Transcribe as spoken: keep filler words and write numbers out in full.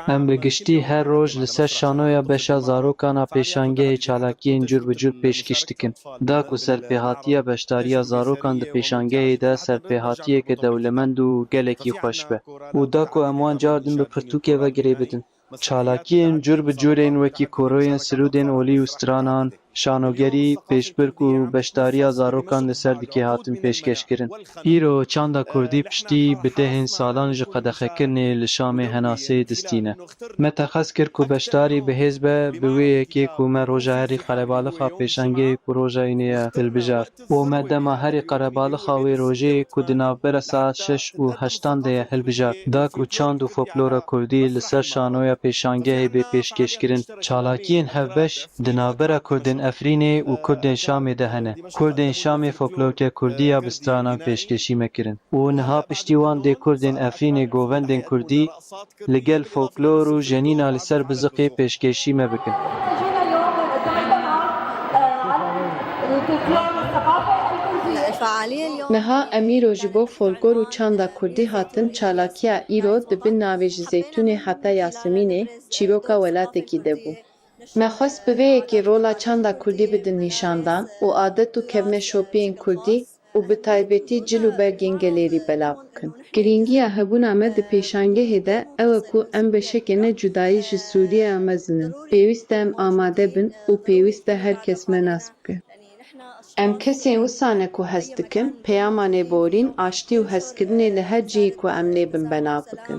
Em bi giştî her roj li ser şanoya beşa zarokan a pêşangehê çalakiyên cûr bi cûr pêşkêş dikin. Da ku serpêhatiya beşdariya zarokan di pêşangehê de serpêhatiyeke dewlemend û gelekî xweş be û da ku em wan car din bi pirtûkê ve girê bidin. Çalakiyên cûr bi cûr ên wekî koroyên sirûdên olî û stranan, şanogerî, pêşbirk û beşdariya zarokan li ser dikê hatin pêşkêşkirin. Îro çanda kurdî piştî bi dehên salan ji qedexekirinê li Şamê Henasê distîne. Me texez kir ku beşdarî bi hêz be, bi wê yekê ku me roja herî qerebalixa pêşangehê ku roja înê ye hilbijart û me dema herî qerebalixa wê rojê ku di navbera saet şeş û heştan de ye hilbijart. Dak û çand û folklora kurdî li ser şanoya pêşangehê bê pêşkêşkirin. Çalakiyên hevbeş di navbera kurdên Efrînê û kurdên Şamê de hene. Kurdên Şamê folklorke kurdî ya bi stranan pêşkêşî me kirin û niha piştî wan dê kurdên Efrînê govendên kurdî li gel folklor û jenîna li ser biziqê pêşkêşî me bikin. Niha em îro ji bo folklor û çanda kurdî hatin. Çalakiya îro di bin navê Ji Zeytûnê heta Yasemînê çîroka welatekî de bû. Me xwest bi vê yekê rola çanda kurdî bidin nîşandan û adet û kevneşopiyên kurdî û bi taybetî cil û bergên gelêrî belav bikin. Girîngiya hebûna me di pêşangehê de ew e ku em beşeke ne cudayî ji Sûriyeya mezin in. Pêwîst e em amade bin û pêwîst e her kes me nas bike. Em kesên wisa ne ku hez dikin, peyama lêborîn, aştî û hezkirinê li her cihî ku em nêbin benav bikin.